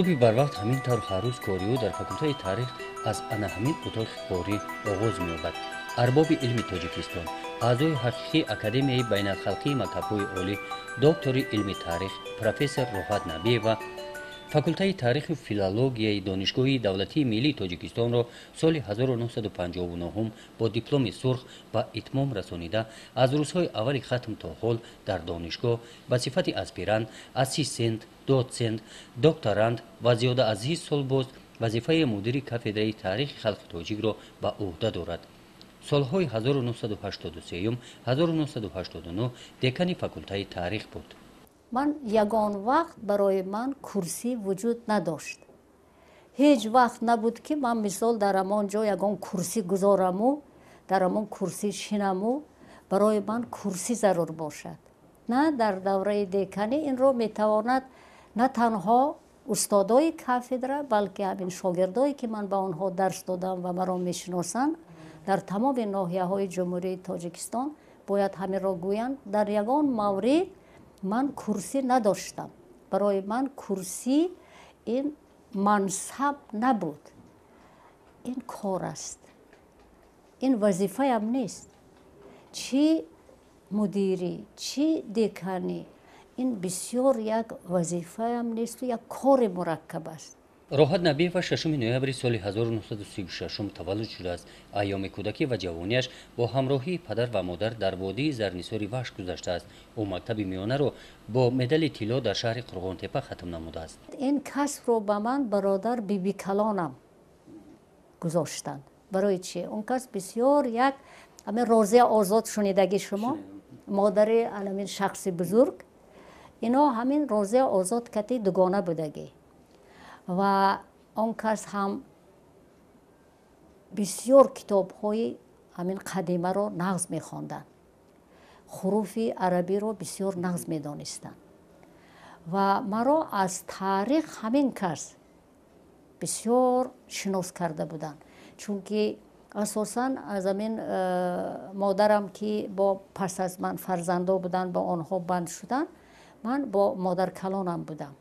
Субҳи барвақт ҳамин тавр ҳар рӯз кори ӯ дар факултаи таърих аз ана ҳамин утоқи корӣ оғоз меёбад. Арбоби илми Тоҷикистон, аъзои ҳақиқии Академияи байналхалқии мактабҳои олӣ, доктори илми таърих, профессор Роҳат Набиева факултаи таъриху филологияи Донишгоҳи давлатии миллии Тоҷикистонро соли 1959 бо дипломи сурх ба итмом расонида, аз рӯзҳои аввали хатм то ҳол дар донишгоҳ ба сифати аспирант, ассистент, дотсент, докторант ва зиёда аз 20 сол боз вазифаи мудири кафедраи таърихи халқи тоҷикро ба ӯҳда дорад. Солҳои 1983-1989 декани факултаи таърих буд. Ман ягон вақт барои ман курсӣ вуҷуд надошт. Ҳеҷ вақт набуд, ки ман мисол дар ҳамон ҷо ягон курсӣ гузораму, дар ҳамон курсӣ шинаму, барои ман курсӣ зарур бошад. На дар давраи деканӣ инро метавонад на танҳо устодои кафедра, балки ҳамин шогирдое, ки ман ба онҳо дарс додам ва маро мешиносанд, дар тамоми ноҳияҳои Ҷумҳурии Тоҷикистон бояд ҳаминро гӯянд. Дар ягон маврид ман курсӣ надоштам. Барои ман курсӣ ин мансаб набуд, ин кор аст, ин вазифаям нест. Чӣ мудирӣ, чӣ деканӣ, ин бисёр як вазифаям несту як кори мураккаб аст. Роҳат Набиева 6 ноябри соли 1936 таваллуд шудааст. Айёми кӯдакӣ ва ҷавониаш бо ҳамроҳии падар ва модар дар водии Зарнисори Вахш гузаштааст. Ӯ мактаби миёнаро бо медали тилло дар шаҳри Қурғонтепа хатм намудааст. Ин касбро ба ман бародар бибикалонам гузоштанд. Барои чӣ? Он кас бисёр як ҳамин Розия Озод шунидагӣ шумо, модари ҳамин шахси бузург, ино ҳамин Розия Озод кати дугона будагӣ. Ва он кас ҳам бисёр китобҳои ҳамин қадимаро нағз мехонданд, ҳуруфи арабиро бисёр нағз медонистанд ва маро аз таърих ҳамин кас бисёр шинос карда буданд. Чунки асосан аз ҳамин модарам, ки бо пас аз ман фарзандо буданд, ба онҳо банд шуданд, ман бо модаркалонам будам.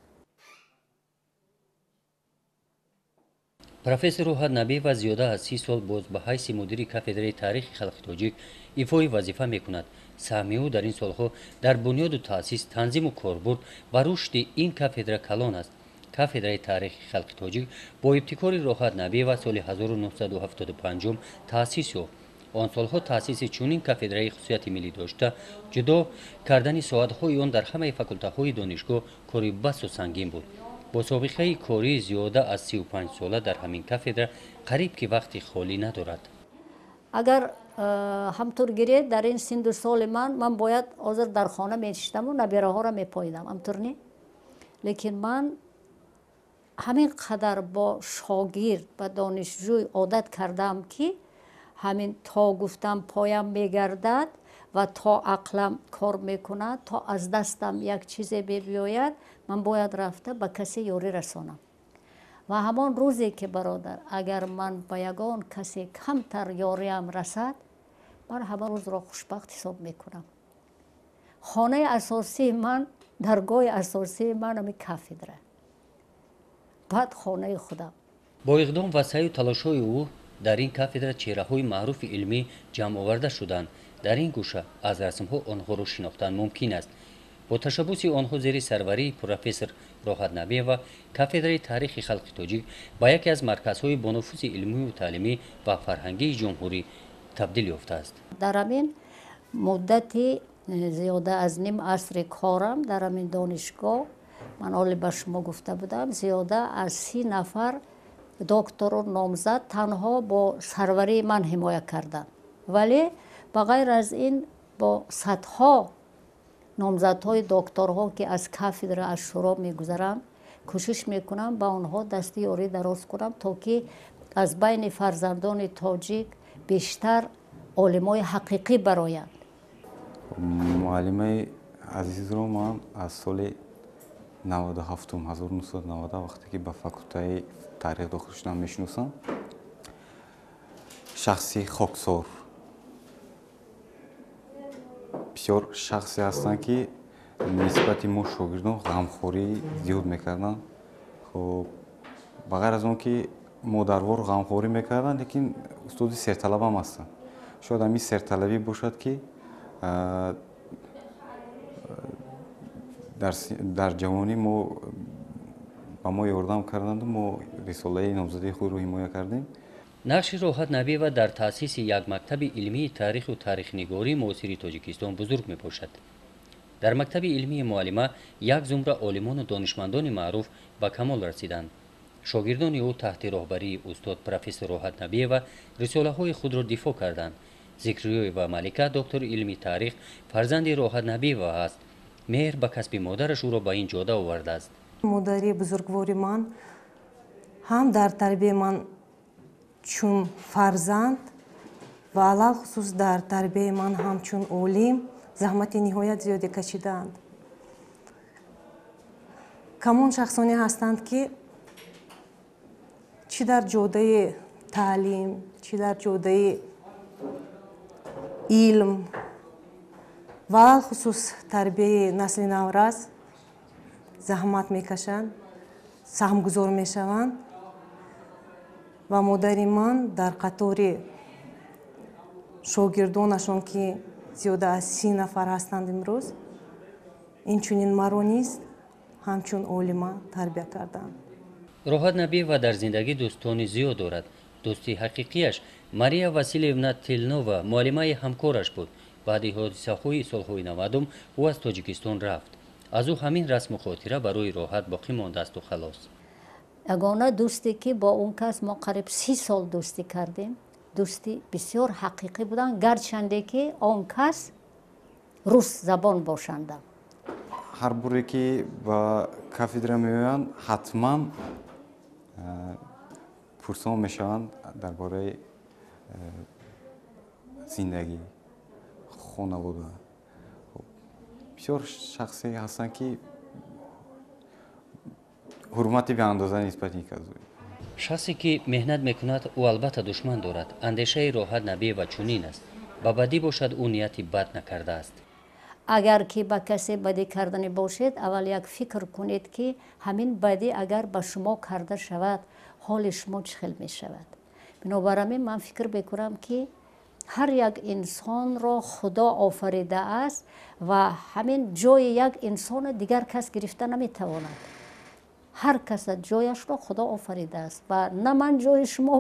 Профессор Роҳат Набиева зиёда аз 30 сол боз ба ҳайси мудири кафедраи таърихи халқи тоҷик ифои вазифа мекунад. Саҳми ӯ дар ин солҳо дар бунёду таъсис, танзиму корбурд ва рушди ин кафедра калон аст. Кафедраи таърихи халқи тоҷик бо ибтикори Роҳат Набиева соли 1975 таъсис ёфт. Он солҳо таъсиси чунин кафедраи хусусияти миллӣ дошта, ҷудо кардани соатҳои он дар ҳамаи факултаҳои донишгоҳ кори басу сангин буд. Бо собиқаи кории зиёда аз 35 сола дар ҳамин кафедра қариб ки вақти холӣ надорад. Агар ҳамтур гиред, дар ин синду соли ман бояд ҳозир дар хона менишистаму набираҳоро мепоидам, ҳамтур не? Лекин ман ҳамин қадар бо шогирд ба донишҷӯй одат кардаам, ки ҳамин то гуфтам поям мегардад ва то ақлам кор мекунад, то аз дастам як чизе бебиёяд, ман бояд рафта ба касе ёрӣ расонам. Ва ҳамон рӯзе ки бародар, агар ман ба ягон касе камтар ёриам расад, ман ҳамон рӯзро хушбахт ҳисоб мекунам. Хонаи асосии ман, даргоҳи асосии ман ҳамин кафедра, баъд хонаи худам. Бо иқдом ва саъю талошҳои ӯ дар ин кафедра чеҳраҳои маъруфи илмӣ ҷамъоварда шуданд. Дар ин гӯша аз расмҳо онҳоро шинохтан мумкин аст. Бо ташаббуси онҳо зери сарварии профессор Роҳат Набиева кафедраи таърихи халқи тоҷик ба яке аз марказҳои бонуфузи илмию таълимӣ ва фарҳангии ҷумҳурӣ табдил ёфтааст. Дар ҳамин муддати зиёда аз ним асри корам дар ҳамин донишгоҳ, ман ҳоле ба шумо гуфта будам, зиёда аз 30 нафар доктору номзад танҳо бо сарварии ман ҳимоя карданд. Вале ба ғайр аз ин бо садҳо номзадҳои докторҳо, ки аз кафедра, аз шӯро мегузаранд, кӯшиш мекунам ба онҳо дасти ёрӣ дароз кунам, то ки аз байни фарзандони тоҷик бештар олимои ҳақиқӣ бароянд. Муаллимаи азизро ман аз соли 97, 1990, вақте ки ба факултаи таърих дохил шудам, мешиносам. Шахси хоксор, бисёр шахсе ҳастанд, ки нисбати мо шогирдон ғамхорӣ зиёд мекарданд. Хуб, ба ғайр аз он ки модарвор ғамхорӣ мекарданд, лекин устоди серталабам ҳастанд. Шояд ҳамин серталабӣ бошад, ки дар ҷавонӣ мо ба мо ёрдам карданду мо рисолаи номзадии худро ҳимоя кардем. Нақши Роҳат Набиева дар таъсиси як мактаби илмии таъриху таърихнигории муосири Тоҷикистон бузург мебошад. Дар мактаби илмии муаллима як зумра олимону донишмандони маъруф ба камол расиданд. Шогирдони ӯ таҳти роҳбарии устод профессор Роҳат Набиева рисолаҳои худро дифоъ карданд. Зикриёева Малика, доктори илми таърих, фарзанди Роҳат Набиева аст. Меҳр ба касби модараш ӯро ба ин ҷода овардааст. Модари бузургвори ман ҳам дар тарбияи ман чун фарзанд ва алалхусус дар тарбияи ман ҳамчун олим заҳмати ниҳоят зиёде кашидаанд. Камон шахсоне ҳастанд, ки чӣ дар ҷодаи таълим, чӣ дар ҷодаи илм ва алалхусус тарбияи насли наврас заҳмат мекашанд, саҳмгузор мешаванд ва модари ман дар қатори шогирдонашон, ки зиёда аз 30 нафар ҳастанд имрӯз, инчунин маро низ ҳамчун олима тарбия карданд. Роҳат Набиева дар зиндагӣ дӯстони зиёд дорад. Дӯсти ҳақиқияш Мария Василевна Телнова, муаллимаи ҳамкораш буд. Баъди ҳодисаҳои солҳои 90-ум ӯ аз Тоҷикистон рафт. Аз ӯ ҳамин расму хотира барои Роҳат боқӣ мондаасту халос. Ягона дӯсте, ки бо он кас мо қариб 30 сол дӯстӣ кардем, дӯсти бисёр ҳақиқӣ буданд, гарчанде ки он кас рус забон бошанда. Ҳар боре ки ба кафедра меоянд, ҳатман пурсон мешаванд дар бораи зиндагӣ, хонавода. Бисёр шахсе ҳастанд, ки ҳурмати беандоза нисбати ин кас дорад. Шахсе ки меҳнат мекунад, ӯ албатта душман дорад. Андешаи Роҳат Набиева чунин аст. Ба бадӣ бошад, ӯ нияти бад накардааст. Агар ки ба касе бадӣ карданӣ бошед, аввал як фикр кунед, ки ҳамин бадӣ агар ба шумо карда шавад, ҳоли шумо чӣ хел мешавад. Бинобар ҳамин ман фикр мекунам, ки ҳар як инсонро Худо офаридааст ва ҳамин ҷои як инсонро дигар кас гирифта наметавонад. Ҳар каса ҷояшро Худо офаридааст ва на ман ҷои шумо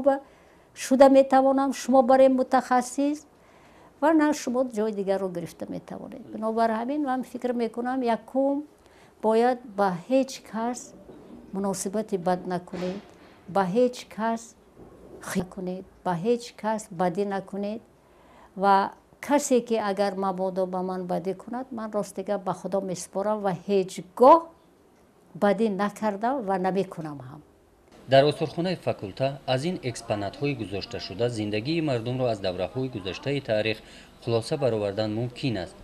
шуда метавонам, шумо барои мутахассис, ва на шумо ҷои дигарро гирифта метавонед. Бинобар ҳамин ман фикр мекунам, якум бояд ба ҳеҷ кас муносибати бад накунед, ба ҳеҷ кас кунед, ба ҳеҷ кас бадӣ накунед ва касе ки агар мабодо ба ман бадӣ кунад, ман ростига ба Худо месупорам ва ҳеҷ гоҳ бадӣ накардам ва намекунам ҳам. Дар осорхонаи факулта аз ин экспонатҳои гузошташуда зиндагии мардумро аз давраҳои гузаштаи таърих хулоса баровардан мумкин аст.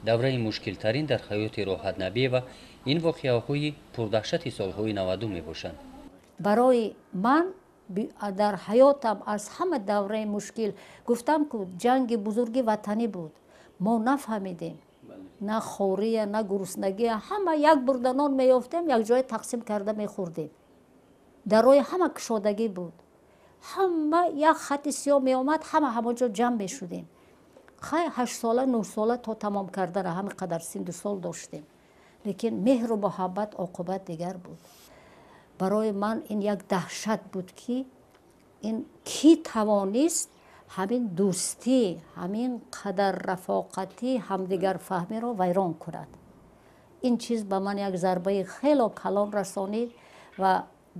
Давраи мушкилтарин дар ҳаёти Роҳат Набиева ин воқеаҳои пурдаҳшати солҳои 90 мебошанд. Барои ман дар ҳаётам аз ҳама давраи мушкил, гуфтам ку, ҷанги бузурги ватанӣ буд. Мо нафаҳмидем на хория, на гуруснагия, ҳама як бурда нон меёфтем, як ҷое тақсим карда мехӯрдем. Дар роҳи ҳама кушодагӣ буд, ҳама як хати сиёҳ меомад, ҳама ҳамон ҷо ҷамъ мешудем. Хай, 8 сола, 9 сола то тамом кардана ҳамин қадар синду сол доштем, лекин меҳру муҳаббат оқибат дигар буд. Барои ман ин як даҳшат буд, ки ин кӣ тавонист ҳамин дӯстӣ, ҳамин қадар рафоқатӣ, ҳамдигарфаҳмиро вайрон кунад. Ин чиз ба ман як зарбаи хело калон расонид ва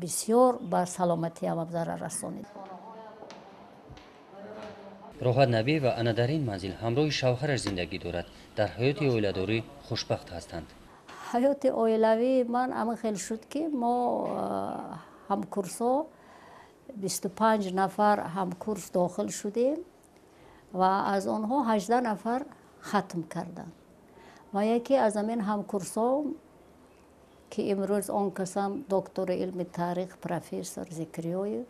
бисёр ба саломатиам зарар расонид. Роҳат Набиева ана дар ин манзил ҳамроҳи шавҳараш зиндагӣ дорад. Дар ҳаёти оиладорӣ хушбахт ҳастанд. Ҳаёти оилавии ман ҳамин хел шуд, ки мо ҳамкурсҳо 25 нафар ҳамкурс дохил шудем ва аз онҳо 18 нафар хатм карданд. Ва яке аз ҳамин ҳамкурсҳо, ки имрӯз он касам доктори илми таърих, профессор Зикриёев,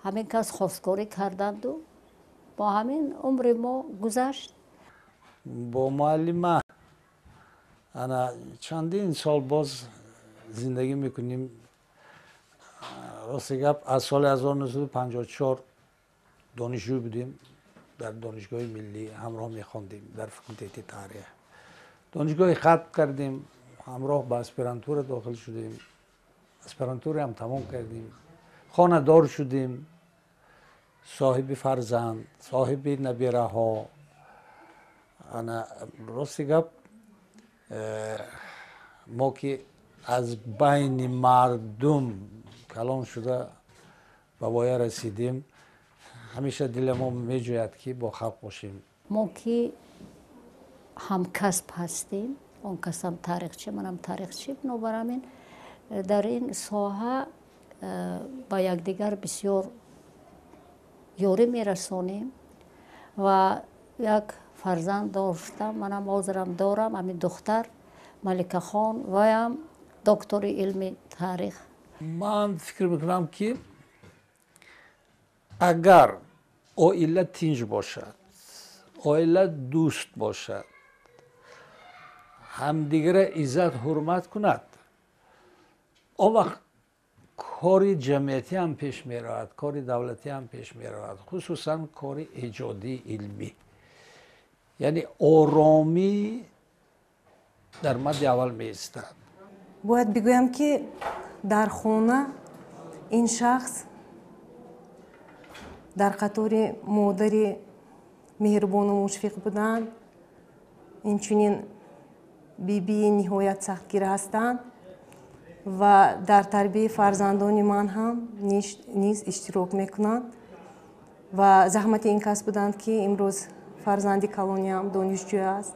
ҳамин кас хостгорӣ карданду бо ҳамин умри мо гузашт. Бо муаллима ана чандин сол боз зиндагӣ мекунем. Рости гап, аз соли 1954 донишҷӯ будем, дар Донишгоҳи миллӣ ҳамроҳ мехондем дар факултети таърих. Донишгоҳи хатм кардем, ҳамроҳ ба аспирантура дохил шудем, аспирантураам тамом кардем, хонадор шудем, соҳиби фарзанд, соҳиби набираҳо. Ана, рости гап, мо ки аз байни мардум калон шуда ба воя расидем, ҳамеша дили мо меҷӯяд, ки бо халқ бошем. Мо ки ҳамкасб ҳастем, он касам таърихчи, манам таърихчи, бинобар ҳамин дар ин соҳа ба якдигар бисёр ёрӣ мерасонем. Ва як фарзанд доштам, манам ҳозирам дорам, ҳамин духтар Маликахон, ваям доктори илми таърих. Ман фикр мекунам, ки агар оила тинҷ бошад, оила дӯст бошад, ҳамдигара иззат ҳурмат кунад, он вақт кори ҷамъиятӣ ҳам пеш меравад, кори давлатӣ ҳам пеш меравад, хусусан кори эҷодии илмӣ. Яъне оромӣ дар мадди аввал меистад. Бояд бигӯям, ки дар хона ин шахс дар қатори модари меҳрубону мушфиқ буданд, инчунин бибии ниҳоят сахтгир ҳастанд ва дар тарбияи фарзандони ман ҳам низ иштирок мекунанд. Ва заҳмати ин кас буданд, ки имрӯз фарзанди калониам донишҷӯ аст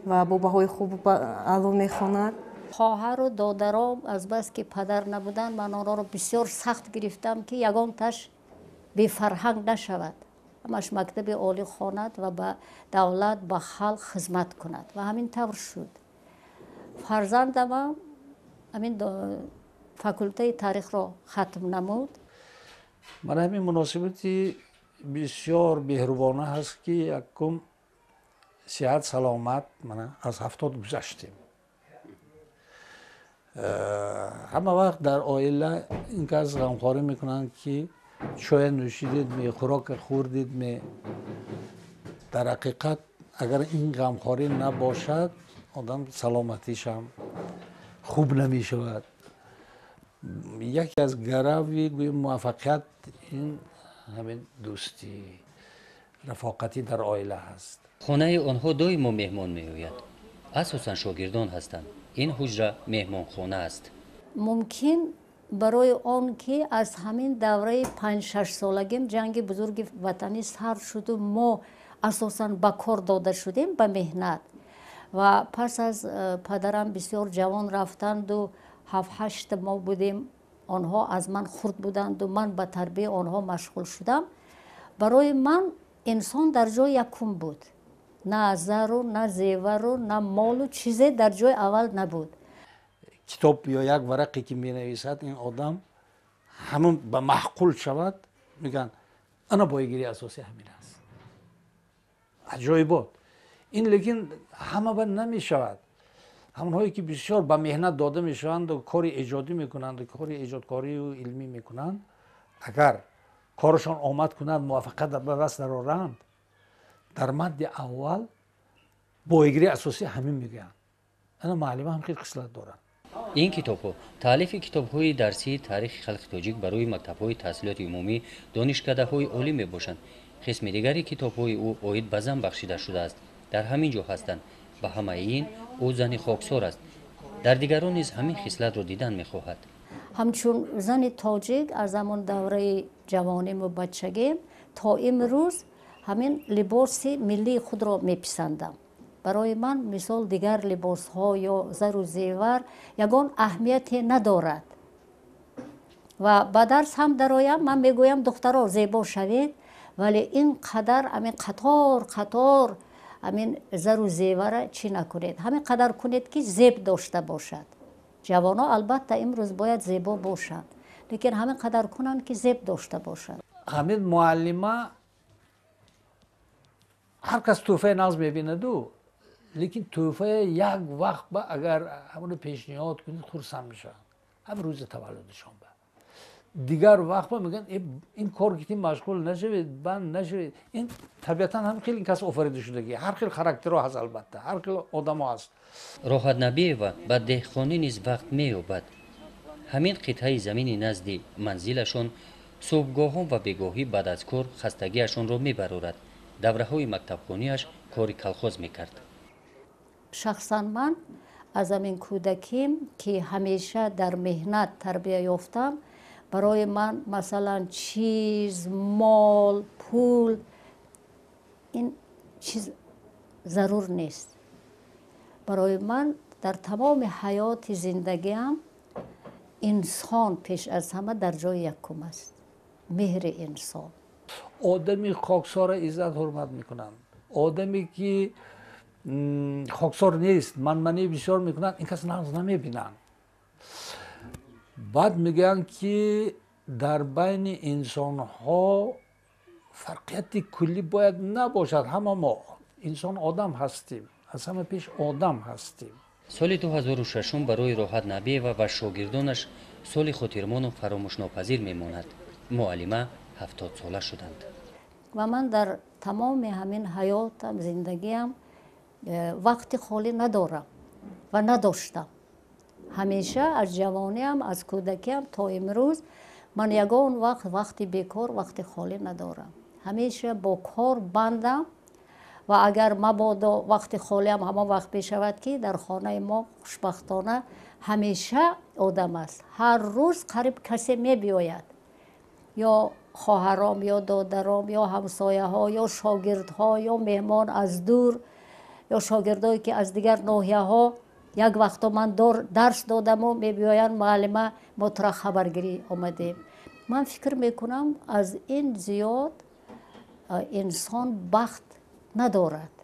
ва бо баҳои хуб аъло мехонад. Хоҳару додаром азбаски падар набуданд, ман онҳоро бисёр сахт гирифтам, ки ягонташ бефарҳанг нашавад, ҳамаш мактаби олӣ хонад ва ба давлат, ба халқ хизмат кунад. Ва ҳамин тавр шуд. Фарзандамам ҳамин факултаи таърихро хатм намуд. Ман ҳамин муносибати бисёр меҳрубона ҳаст, ки якум сиҳат саломат, мана аз 70 гузаштем. Ҳама вақт дар оила ин кас ғамхорӣ мекунанд, ки чоя нӯшидед ме, хӯрока хӯрдед ме. Дар ҳақиқат, агар ин ғамхорӣ набошад, одам саломатишам хуб намешавад. Яке аз гарави гӯем муваффақият ин ҳамин дӯстӣ, рафоқатӣ дар оила ҳаст. Хонаи онҳо доимо меҳмон меояд, асосан шогирдон ҳастанд. Ин ҳуҷра меҳмонхона аст. Мумкин барои он ки аз ҳамин давраи 5-6 солагим ҷанги бузурги ватанӣ сар шуду мо асосан ба кор дода шудем, ба меҳнат. Ва пас аз падарам бисёр ҷавон рафтанду ҳафт-ҳашт мо будем, онҳо аз ман хурд буданду ман ба тарбияи онҳо машғул шудам. Барои ман инсон дар ҷои якум буд, на зару, на зевару, на молу, чизе дар ҷои аввал набуд. Китоб ё як варақе ки менависад ин одам, ҳамон ба маъқул шавад, мегӯянд, ана боигирии асосӣ ҳамин аст. Аҷоибот ин, лекин ҳама ба намешавад. Ҳамонҳое ки бисёр ба меҳнат дода мешаванду кори эҷодӣ мекунанду кори эҷодкорию илмӣ мекунанд, агар корашон омад кунад, муваффақият ба даст дароранд, дар мадди аввал боигирии асосӣ ҳамин мегӯянд. Ана муаллима ҳам хеле хислат доранд. Ин китобҳо таълифи китобҳои дарсии таърихи халқи тоҷик барои мактабҳои таҳсилоти умумӣ, донишкадаҳои олӣ мебошанд. Қисми дигари китобҳои ӯ оид ба зан бахшида шудааст, дар ҳамин ҷо ҳастанд. Ба ҳамаи ин ӯ зани хоксор аст. Дар дигарон низ ҳамин хислатро дидан мехоҳад. Ҳамчун зани тоҷик аз ҳамон давраи ҷавониму бачагим то имрӯз ҳамин либоси миллии худро меписандам. Барои ман, мисол, дигар либосҳо ё зару зевар ягон аҳамияте надорад. Ва ба дарс ҳам дароям, ман мегӯям: «Духтаро, зебо шавед, вале ин қадар ҳамин қатор қатор ҳамин зару зевара чӣ накунед, ҳамин қадар кунед, ки зеб дошта бошад». Ҷавонҳо албатта имрӯз бояд зебо бошанд, лекин ҳамин қадар кунанд, ки зеб дошта бошанд. Ҳамин муаллима, ҳар кас тӯҳфаи нағз мебинаду, лекин тӯҳфаи як вақт ба агар ҳамоно пешниҳод кунед, хурсанд мешаванд. Ҳам рӯзи таваллудашон ба Дигар вақт мегӯянд, ин кор ки машғул нашавед, банд нашавед. Ин табиатан ҳам хеле кас офарида шудагӣ, ҳар хел характерҳо ҳаст, албатта ҳар хел одамо ҳаст. Роҳат Набиева ба деҳқонӣ низ вақт меёбад. Ҳамин қитъаи замини назди манзилашон субҳгоҳон ва бегоҳӣ баъд аз кор хастагиашонро мебарорад. Давраҳои мактабхониаш кори колхоз мекард. Шахсан ман аз ҳамин кӯдаким, ки ҳамеша дар меҳнат тарбия ёфтам, барои ман, масалан, чиз, мол, пул, ин чиз зарур нест. Барои ман дар тамоми ҳаёти зиндагиам инсон пеш аз ҳама дар ҷои якум аст, меҳри инсон. Одами хоксора иззат ҳурмат мекунанд. Одаме ки хоксор нест, манманӣ бисёр мекунанд, ин кас нағз намебинанд. Баъд мегӯянд, ки дар байни инсонҳо фарқияти куллӣ бояд набошад. Ҳама мо инсон, одам ҳастем, аз ҳама пеш одам ҳастем. Соли 2006 барои Роҳат Набиева ва шогирдонаш соли хотирмону фаромӯшнопазир мемонад. Муаллима 70сола шуданд. Ва ман дар тамоми ҳамин ҳаётам, зиндагиам вақти холӣ надорам ва надоштам. Ҳамеша аз ҷавониам, аз кӯдакиам то имрӯз ман ягон вақт вақти бекор, вақти холӣ надорам. Ҳамеша бо кор бандам ва агар мабодо вақти холиам ҳамон вақт мешавад, ки дар хонаи мо хушбахтона ҳамеша одам аст. Ҳар рӯз қариб касе мебиёяд, ё хоҳаром, ё додаром, ё ҳамсояҳо, ё шогирдҳо, ё меҳмон аз дур, ё шогирдое ки аз дигар ноҳияҳо. Як вақто ман дарс додаму мебиёянд: «Муаллима, мо тура хабаргирӣ омадем». Ман фикр мекунам, аз ин зиёд инсон бахт надорад.